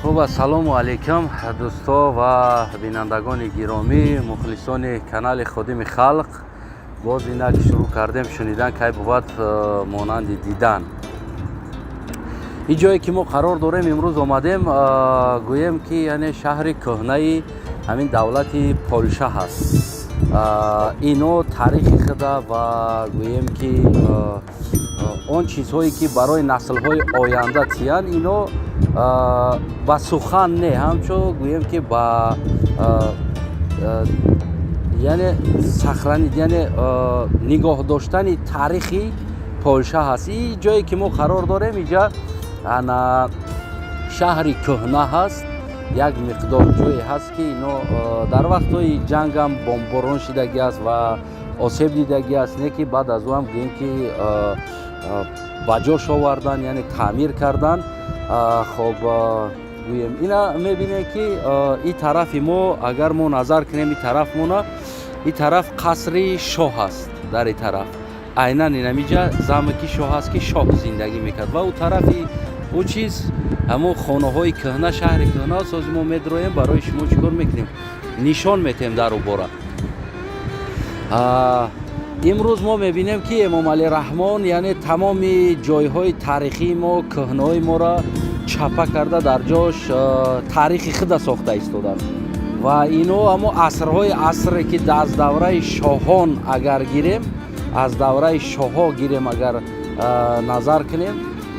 Хуб, ассалому алайкум, дӯсто ва бинандагони гиромӣ, мухлисони канали Ходими халқ. Боз инак шурӯъ кардем шунидан, кай бувад монанди дидан. Ин ҷое ки мо қарор дорем, имрӯз омадем, гӯем ки яъне шаҳри кӯҳнаи ҳамин давлати Полша ҳаст. Ино таърихи худа ва гӯем ки он чизҳое ки барои наслҳои оянда тиянд, ино ба сухан не, ҳамчун гӯем ки ба яъне сохранить, яъне нигоҳ доштани таърихи Полша ҳаст. И ҷое ки мо қарор дорем, инҷа ана шаҳри кӯҳна ҳаст. Як миқдор ҷое ҳаст, ки ино дар вақтҳои ҷангам бомборон шидагӣ аст ва осеб дидагӣ аст, не ки баъд аз ӯ ҳам гӯем ки ба ҷош овардан, яъне таъмир кардан. Хоб, гӯем, ина мебинем, ки ин тарафи мо, агар мо назар кунем ин тарафмона, ин тараф қасри шоҳ аст. Дар ин тараф айнан инамиҷа замоки шоҳ аст, ки шоҳ зиндагӣ мекард, ва ӯ тарафи ӯ чиз ҳамон хонаҳои кӯҳна, шаҳри кӯҳна аст. Ҳозир мо медроем, барои шумо чӣ кор мекунем, нишон метем дар ӯ бора. Имрӯз мо мебинем, ки Эмомалӣ Раҳмон яъне тамоми ҷойҳои таърихии мо, кӯҳнаҳои моро чапа карда, дар ҷош таърихи худа сохта истодааст. Ва ино ҳамо асрҳои асре ки аз давраи шоҳон агар гирем, аз давраи шоҳҳо гирем, агар назар кунем,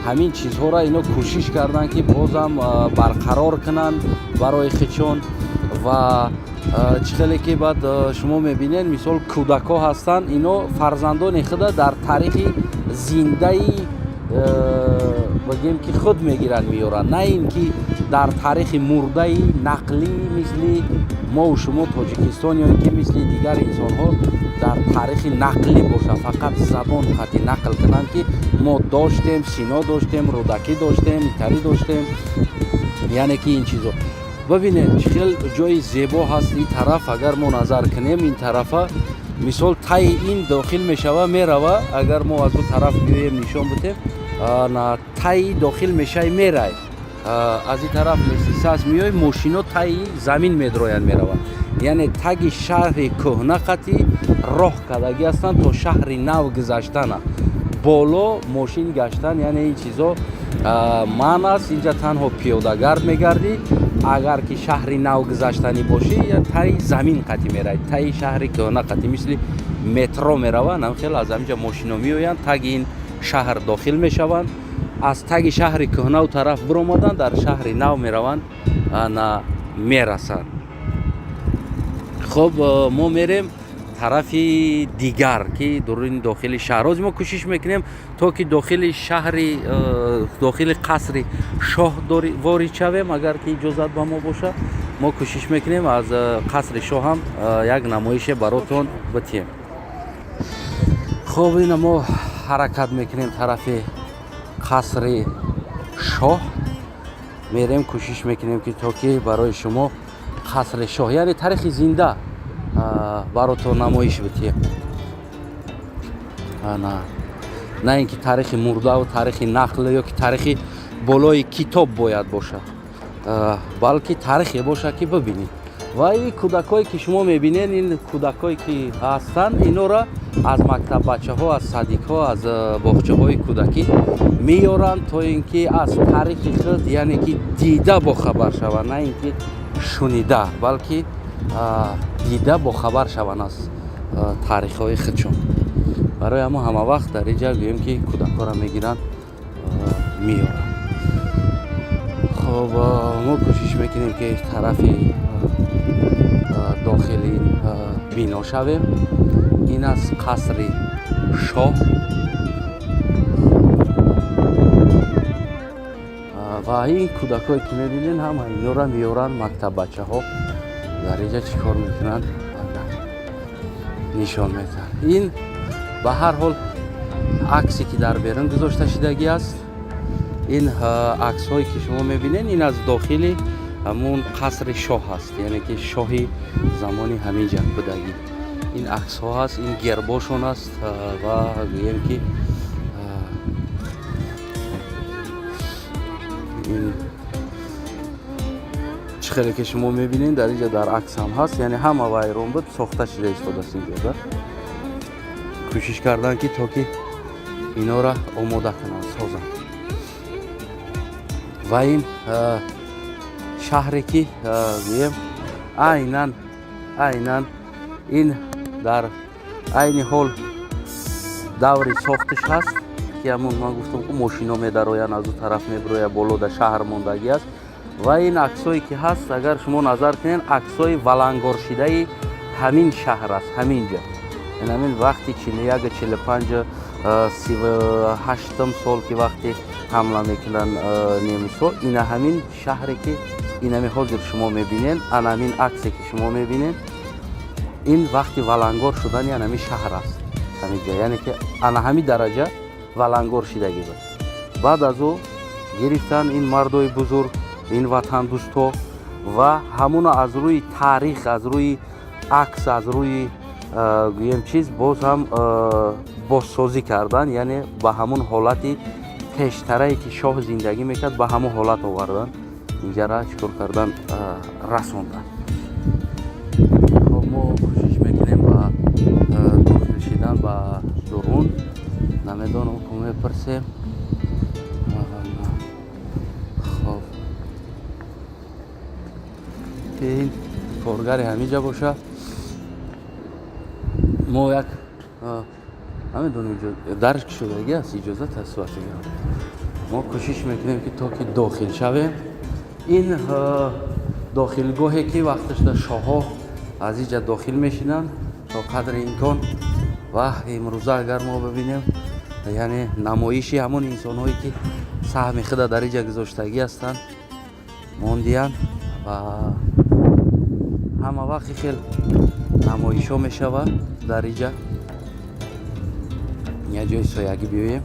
ҳамин чизҳоро ино кӯшиш карданд, ки бозам барқарор кунанд барои хичон. Ва чӣ хеле ки баъд шумо мебинед, мисол, кӯдакҳо ҳастанд, ино фарзандони худа дар таърихи зиндаи бигем ки худ мегиранд, меёранд, на ин ки дар таърихи мурдаи нақлӣ, мисли мову шумо Тоҷикистон ё ин ки мисли дигар инсонҳо дар таърихи нақлӣ бошад, фақат забон қати нақл кунанд, ки мо доштем, Сино доштем, Рӯдакӣ доштем, итарӣ доштем, яъне ки ин чизо. Бибинед, чӣ хел ҷои зебо ҳаст ин тараф. Агар мо назар кунем ин тарафа, мисол, таи ин дохил мешава, мерава. Агар мо аз ӯ тараф биёем, нишон бутем, таи дохил мешавӣ, мерай. Аз ин тараф месисас меои, мошино таи замин медроянд, мераванд, яъне таги шаҳри кӯҳна қати роҳ кардагӣ ҳастанд то шаҳри нав гузаштана. Боло мошин гаштан, яъне ин чизо манъ аст. Инҷа танҳо пиёдагард мегардӣ. Агар ки шаҳри нав гузаштанӣ бошӣ, таи замин қати мерай, таи шаҳри кӯҳна қати, мисли метро мераванд. Ҳамхел аз ҳаминҷа мошино меоянд, таги ин шаҳр дохил мешаванд, аз таги шаҳри кӯҳнау тараф биромаданд, дар шаҳри нав мераванд, на мерасанд. Хуб, мо мерем тарафи дигар, ки дуруни дохили шаҳр. Ҳозир мо кӯшиш мекунем, то ки дохили шаҳри, дохили қасри шоҳ ворид шавем. Агар ки иҷозат ба мо бошад, мо кӯшиш мекунем, аз қасри шоҳ ҳам як намоише баротон битиҳем. Хуб, ина мо ҳаракат мекунем, тарафи қасри шоҳ мерем, кӯшиш мекунем, ки то ки барои шумо қасри шоҳ, яъне таърихи зинда баротон намоиш битиҳем, на ин ки таърихи мурдаву таърихи нақл ё ки таърихи болои китоб бояд бошад, балки таърихе бошад, ки бибинед. Ва ин кӯдакҳое ки шумо мебинед, ин кӯдакҳое ки ҳастанд, инора аз мактаббачаҳо, аз садикҳо, аз боғчаҳои кӯдакӣ меёранд, то ин ки аз таърихи худ, яъне ки дида бохабар шаванд, на ин ки шунида, балки дида бохабар шаванд аз таърихҳои худшон. Барои ҳамо ҳама вақт дар инҷа гӯем ки кӯдакҳоро мегиранд, меёранд. Хуб, мо кӯшиш мекунем, ки тарафи дохили бино шавем. Ин аст қасри шоҳ. Ва ин кӯдакҳое ки мебинед, ҳама инора меёранд, мактаббачаҳо дар инҷа чӣ кор мекунанд, нишон медиҳанд. Ин ба ҳар ҳол аксе ки дар берун гузошта шудагӣ аст. Ин аксҳое ки шумо мебинед, ин аз дохили ҳамун қасри шоҳ аст, яъне ки шоҳи замони ҳаминҷа будагӣ. Ин аксҳо ҳаст, ин гербошон аст. Ва гӯем ки ин Чӣ хеле ки шумо мебинед, дар инҷа дар акс ҳам ҳаст, яъне ҳама вайрон буд, сохта шида истодааст. Инҷода кӯшиш карданд, ки то ки инора омода кунанд, созанд. Ва ин шаҳре ки гӯем, айнан ин дар айни ҳол даври сохтиш ҳаст, ки ҳамун ман гуфтам, ку мошино медароянд, аз ӯ тараф мебирояд, боло дар шаҳр мондагӣ аст. Ва ин аксое ки ҳаст, агар шумо назар кунед, аксҳои валангоршидаи ҳамин шаҳр аст. Ҳамин ҷа ҳамин вақти 41, 45, 38-ум сол, ки вақте ҳамла мекунанд немисҳо, ина ҳамин шаҳре ки инами ҳозир шумо мебинед, ана ҳамин аксе ки шумо мебинед, ин вақти валангор шудани анами шаҳр аст ҳамин ҷа. Яъне ки ана ҳамин дараҷа валангор шидагӣ буд. Баъд аз ӯ гирифтан ин мардои бузург, ин ватандӯстҳо, ва ҳамуно аз рӯи таърих, аз рӯи акс, аз рӯи гӯем чиз, боз ҳам бозсозӣ кардан, яъне ба ҳамун ҳолати пештарае ки шоҳ зиндагӣ мекард, ба ҳамун ҳолат овардан, инҷара чӣ кор кардан, расондан. Хоб, мо кӯшиш мекунем ба дохил шидан ба дурун. Намедонам, ку мепурсем. Хоб, ин коргари ҳаминҷа боша. Мо як намедонем, дарш кушодагӣ аст, иҷозат аст. Мо кӯшиш мекунем, ки то ки дохил шавем. Ин дохилгоҳе ки вақташда шоҳҳо аз инҷа дохил мешинанд то қадри имкон. Ва имрӯза агар мо бибинем, яъне намоиши ҳамон инсонҳое ки саҳми худа дар инҷа гузоштагӣ ҳастанд, мондиянд. Ва ҳама вақт хел намоишҳо мешавад дар инҷа. Як ҷои соягӣ биёем,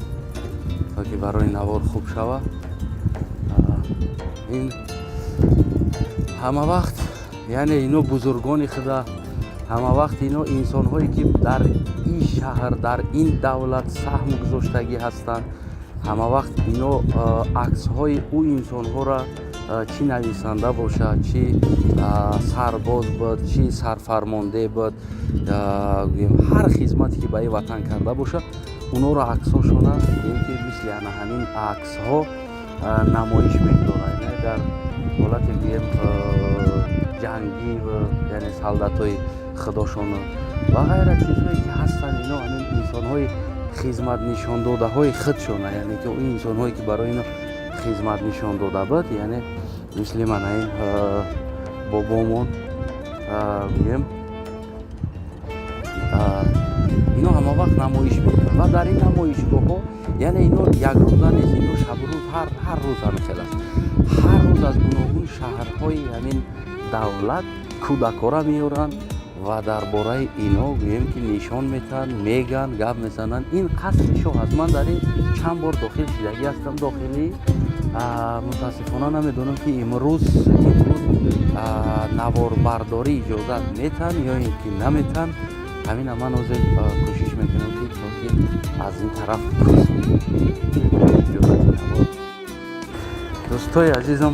то ки барои навор хуб шавад. Ин ҳама вақт, яъне ино бузургони худа, ҳама вақт ино инсонҳое ки дар ин шаҳр, дар ин давлат саҳм гузоштагӣ ҳастанд, ҳама вақт ино аксҳои ӯ инсонҳоро, чӣ нависанда бошад, чӣ сарбоз буд, чӣ сарфармонде буд, ҳар хизмате ки ба ин ватан карда бошад, онҳоро аксҳошона гӯем ки мисли ана ҳамин аксҳо намоиш мегузоранд, дар ҳолате гӯем ҷангӣ, яъне солдатҳои худошону ва ғайра, чизҳое ки ҳастанд. Ино ҳамин инсонҳои хизматнишондодаҳои худшона, яъне ки ин инсонҳое ки барои ино хизмат нишон дода буд, яъне мисли мана ин бобомон гӯем, ино ҳама вақт намоиш мекунанд. Ва дар ин намоишгоҳҳо, яъне ино якрӯза нест, ино шабрӯз, ҳар рӯз ҳамин хел аст. Ҳар рӯз аз гуногун шаҳрҳои ҳамин давлат кӯдакҳоро меоранд ва дар бораи ино гӯем ки нишон метаҳанд, мегӯянд, гап мезананд. Ин қасри шоҳ аст. Ман дар ин чанд бор дохил шидагӣ ҳастам. Дохилӣ, мутаассифона, намедонам, ки имрӯз наворбардорӣ иҷозат метаҳанд ё ин ки наметаҳанд. Ҳамина ман ҳозир кӯшиш мекунам, ки то ки аз ин тараф пурсам иҷозати навор. Дӯстои азизам,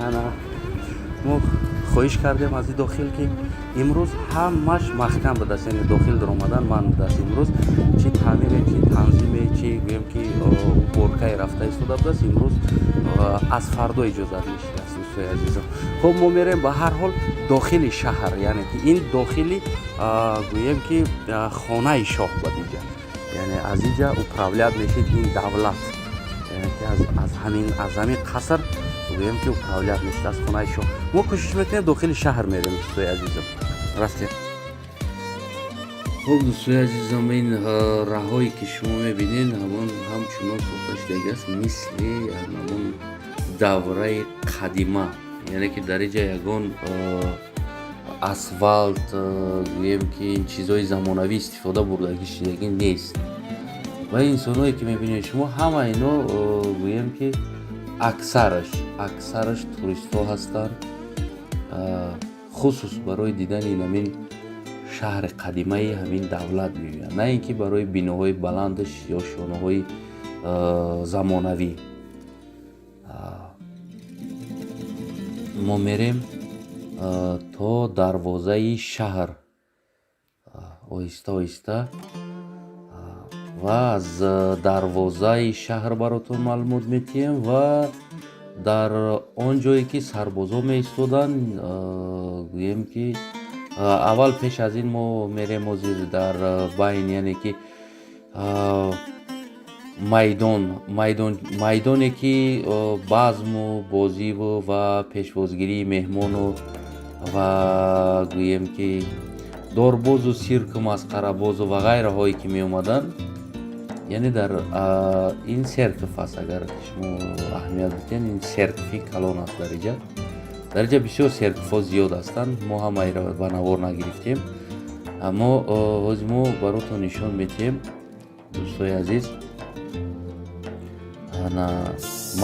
ана мо хоҳиш кардем аз ин дохил, ки имрӯз ҳамаш маҳкам будааст, яъне дохил даромадан манъ будааст. Имрӯз чӣ таъмире, чӣ танзиме, чӣ гӯем ки уборкае рафта истода будааст. Имрӯз аз фардо иҷозат мешидааст, дӯстои азизам. Хуб, мо мерем ба ҳар ҳол дохили шаҳр, яъне ки ин дохили гӯем ки хонаи шоҳ буд инҷа, яъне аз инҷа управлять мешид ин давлат, яъне ки аз ҳамин қаср гӯем ки управлять мешид аз хонаи шоҳ. Мо кӯшиш мекунем, дохили шаҳр мерем, дӯстои азизам, рафтем. Хуб, дӯстои азизам, ин раҳое ки шумо мебинед, ҳамон ҳамчунон сохта шудагӣ аст, мисли ҳамон давраи қадима, яъне ки дар инҷа ягон асфалт, гӯем ки ин чизҳои замонавӣ истифода бурдагӣ шудагӣ нест. Ва инсонҳое ки мебинед шумо, ҳама ино гӯем ки аксараш туристҳо ҳастанд, хусус барои дидани ҳамин шаҳри қадимаи ҳамин давлат меоянд, на ин ки барои биноҳои баландаш ё шонаҳои замонавӣ. Мо мерем то дарвозаи шаҳр оҳиста оҳиста ва аз дарвозаи шаҳр баротон маълумот метиҳем ва дар он ҷое ки сарбозҳо меистоданд, гӯем ки аввал пеш аз ин мо мерем ҳозир дар байн, яъне ки майдон, майдоне ки базму бозиву ва пешвозгирии меҳмону ва гӯем ки дорбозу сирку масхарабозу ва ғайраҳое ки меомаданд, яъне дар ин церковь аст. Агар шумо аҳамият бидиҳед, ин церкови калон аст. Дар иҷа бисёр церковҳо зиёд ҳастанд. Мо ҳамаиро ба навор нагирифтем, аммо ҳозир мо баротон нишон медиҳем, дӯстои азиз, на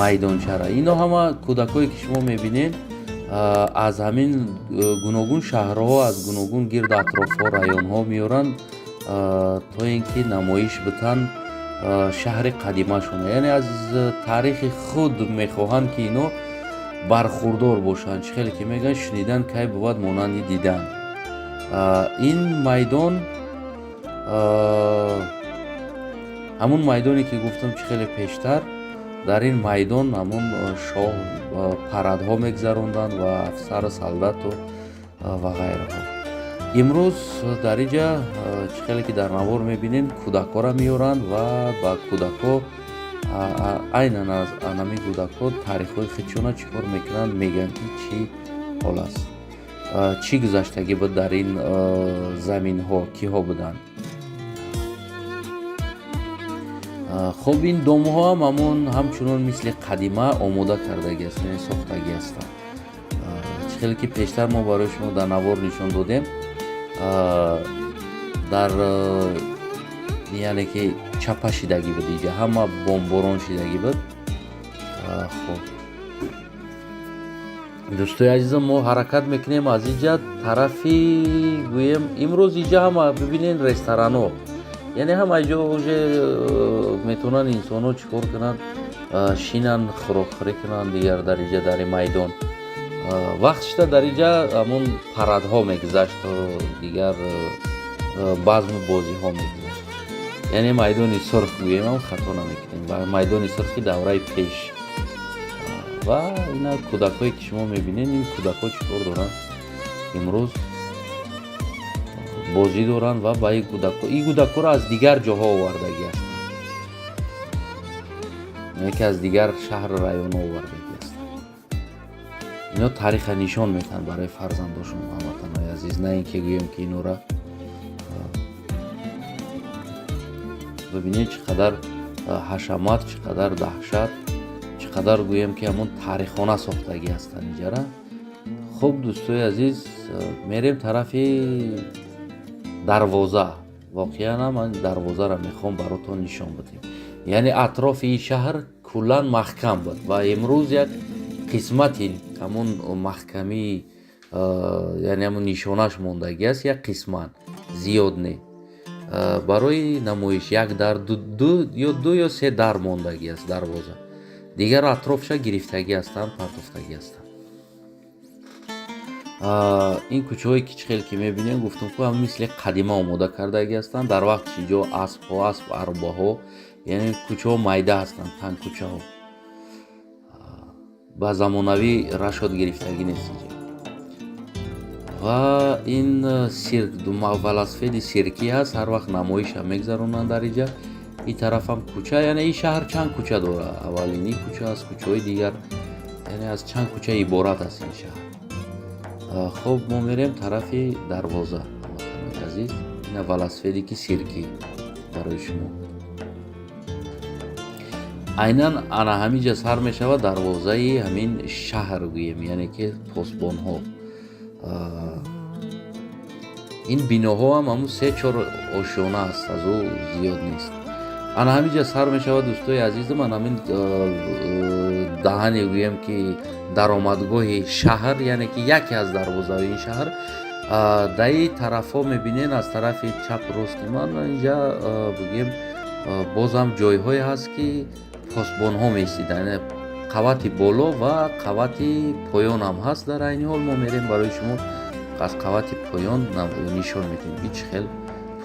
майдончара. Ино ҳама кӯдакое ки шумо мебинед, аз ҳамин гуногун шаҳрҳо, аз гуногун гирду атрофҳо, районҳо меоранд, то ин ки намоиш битанд шаҳри қадимашон, яъне аз таърихи худ мехоҳанд ки ино бархурдор бошанд. Чӣ хеле ки мегӯянд, шунидан кай бувад монанди дидан. Ин майдон ҳамун майдоне ки гуфтам, чӣ хеле пештар дар ин майдон ҳамун шоҳ парадҳо мегузаронданд ва афсару солдату ва ғайраҳо. Имрӯз дар инҷа, чӣ хеле ки дар навор мебинем, кӯдакҳоро меоранд ва ба кӯдакҳо, айнан аз анами кӯдакҳо таърихҳои худшона чӣ кор мекунанд, мегӯянд ки чӣ ҳол аст, чӣ гузаштагӣ буд дар ин заминҳо, киҳо буданд. Хуб, ин домҳо ҳам ҳамон ҳамчунон мисли қадима омода кардагӣ аст, яъне сохтагӣ ҳастанд. Чӣ хеле ки пештар мо барои шумо дар навор нишон додем, дар яъне ки чапа шидагӣ буд, иҷа ҳама бомборон шидагӣ буд. Хуб, дӯстои азизам, мо ҳаракат мекунем аз иҷа тарафи, гӯем, имрӯз иҷа ҳама бибинед ресторанҳо, яъне ҳама ҷо уже метавонанд инсонҳо чӣ кор кунанд, шинанд, хӯрокхӯрӣ кунанд. Дигар дар иҷа, дар ин майдон вақт шида дар иҷа ҳамон парадҳо мегузашт, дигар базму бозиҳо мегузашт, яъне майдони сурх гӯем ҳам хато намекунем, ва майдони сурхи давраи пеш. Ва ина кӯдакҳое ки шумо мебинед, ин кӯдакҳо чӣ кор доранд? Имрӯз бозӣ доранд ва ба ин кӯдакҳо, ин кӯдакҳоро аз дигар ҷоҳо овардагӣ ҳастанд, яке аз дигар шаҳру районҳо овардагӣ ҳастанд. Ино таъриха нишон медиҳанд барои фарзандошон, ҳамватанҳои азиз, на ин ки гӯем ки инора бибинед, чӣ қадар ҳашамат, чӣ қадар даҳшат, чӣ қадар гӯем ки ҳамон таъриххона сохтагӣ ҳастанд иҷара. Хуб, дӯстои азиз, мерем тарафи дарвоза. Воқеан ман дарвозаро мехоҳам баротон нишон бидем. Яъне атрофи ин шаҳр куллан маҳкам буд ва имрӯз як қисмати ҳамун маҳкамӣ, яъне ҳамун нишонаш мондагӣ аст, як қисмат, зиёд не, барои намоиш як дар, ду ё се дар мондагӣ аст, дарвоза. Дигар атрофша гирифтагӣ ҳастанд, партофтагӣ ҳастанд. Ин кӯчаҳое ки чӣ хеле ки мебинем, гуфтам ку, ҳам мисли қадима омода кардагӣ ҳастанд. Дар вақти ҷо аспҳо, асп арбаҳо, яъне кӯчаҳо майда ҳастанд, танг кӯчаҳо, ба замонавӣ рашод гирифтагӣ нест инҷа. Ва ин сирк, велосипеди сиркӣ ҳаст, ҳар вақт намоишам мегузаронанд дар инҷа. Ин тарафам кӯча, яъне ин шаҳр чанд кӯча дорад. Аввалини кӯча аст, кӯчаҳои дигар, яъне аз чанд кӯча иборат аст ин шаҳр. Хуб, мо мерем тарафи дарвоза, ҳамватанои азиз. Ина велосипеде ки сиркӣ барои шумо. Айнан ана ҳамин ҷа сар мешавад дарвозаи ҳамин шаҳр, гӯем, яъне ки посбонҳо. Ин биноҳо ҳам ҳамун се чор ошёна аст, аз ӯ зиёд нест. Ана ҳамин ҷа сар мешавад, дӯстои азизам, ана ҳамин даҳане, гӯем ки даромадгоҳи шаҳр, яъне ки яке аз дарвозаҳои ин шаҳр. Даи тарафҳо мебинен, аз тарафи чап рости ман инҷа, бигӯем, бозам ҷойҳое ҳаст ки посбонҳо меистиданд. Қабати боло ва қабати поёнам ҳаст. Дар айни ҳол мо мерем, барои шумо аз қабати поён нишон медиҳем, ки чӣ хел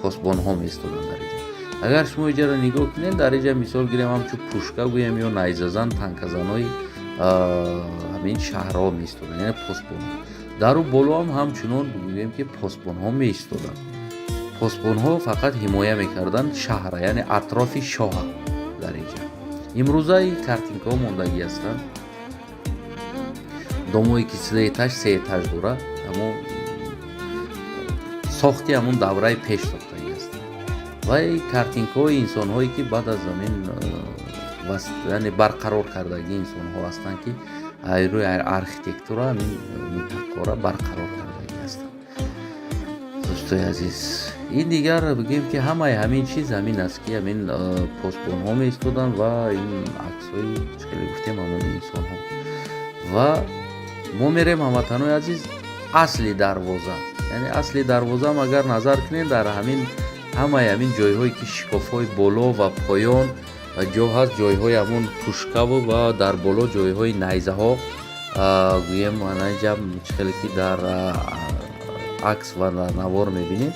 посбонҳо меистоданд дар инҷа. Агар шумо иҷаро нигоҳ кунед, дар инҷа, мисол гирем, ҳамчун пушка гӯем ё найзазан, танказанои ҳамин шаҳрҳо меистоданд, яъне посбонҳо. Дару болоам ҳамчунон бигӯем, ки посбонҳо меистоданд. Посбонҳо фақат ҳимоя мекарданд шаҳра, яъне атрофи шоҳа. Дар инҷа имрӯза ин картинкаҳо мондагӣ ҳастанд. Домое ки се этаж, се этаж дорад, ҳамо сохти ҳамун давраи пеш сохтагӣ ҳастанд ва ин картинкаҳои инсонҳое, ки баъд аз замин, яъне барқарор кардагии инсонҳо ҳастанд, ки рӯи архитектура ҳамин минтақаро барқарор кардагӣ ҳастанд. Дӯстои азиз, ин дигар бигӯем, ки ҳамаи ҳамин чиз ҳамин аст, ки ҳамин посбонҳо меистоданд ва ин аксҳои, чӣ хеле гуфтем, ҳамон инсонҳо. Ва мо мерем, ҳамватанои азиз, асли дарвоза, яъне асли дарвозаам. Агар назар кунед, дар ҳамин ҳамаи ҳамин ҷойҳое, ки шикофҳои боло ва поён ва ҷо ҳаст, ҷойҳои ҳамун пушкаву ва дар боло ҷойҳои найзаҳо гӯем, анаҷа чӣ хеле ки дар акс ва дар навор мебинем,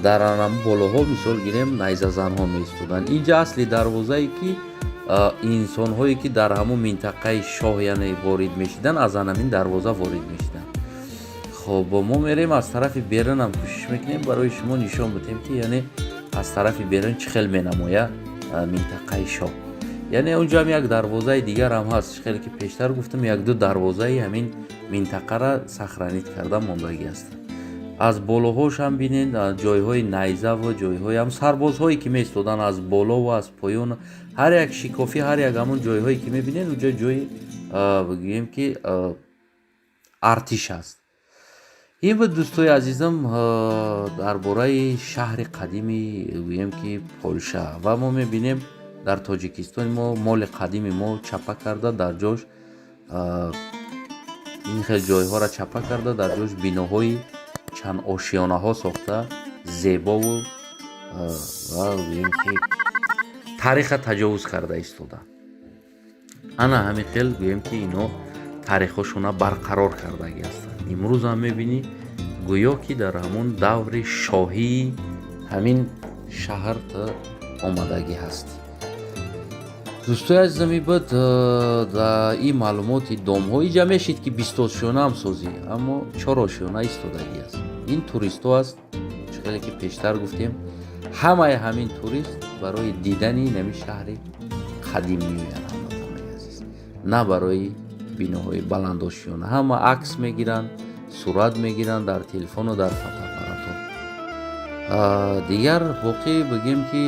дар ҳамун болоҳо, мисол гирем, найзазанҳо меистоданд. Инҷа асли дарвозае, ки инсонҳое, ки дар ҳамун минтақаи шоҳ, яъне ворид мешиданд, аз ҳамин дарвоза ворид мешиданд. Хоб, мо мерем, аз тарафи берунам кӯшиш мекунем барои шумо нишон бидиҳем, ки яъне аз тарафи берун чӣ хел менамояд минтақаи шоҳ. Яъне онҷоам як дарвозаи дигарам ҳаст. Чӣ хеле ки пештар гуфтам, якду дарвозаи ҳамин минтақара сохранить карда мондагӣ ҳастанд. Аз болоҳошам бинед, ҷойҳои найзаву ҷойҳои ҳам сарбозҳое, ки меистоданд аз болову аз поён. Ҳар як шикофӣ, ҳар як ҳамон ҷойҳое, ки мебинед, онҷо ҷои, бигӯем, ки артиш аст. Ин буд, дӯстои азизам, дар бораи шаҳри қадими, гӯем, ки Полша. Ва мо мебинем, дар Тоҷикистони мо моли қадими мо чапа карда, дар ҷош ин хел ҷойҳоро чапа карда, дар ҷош биноҳои чандошёнаҳо сохта, зебову ва гӯем, ки тариха таҷовуз карда истодаанд. Ана ҳамин хел, гӯем, ки ино таърихҳошона барқарор кардагӣ ҳастанд. Имрӯзам мебинӣ, гӯё ки дар ҳамон даври шоҳии ҳамин шаҳр омадагӣ ҳаст. Дӯстои азизам, ин буд ин маълумоти домҳо. Иҷа мешид, ки бистошёнаам созӣ, аммо чорошёна истодагӣ аст. Ин туристҳо аст. Чӣ хеле ки пештар гуфтем, ҳамаи ҳамин турист барои дидани нами шаҳри қадим меоянд, ҳамватанои азиз, на барои биноҳои баландошёна. Ҳама акс мегиранд, сурат мегиранд дар телефону дар фотоаппаратҳо. Дигар боқӣ бигем, ки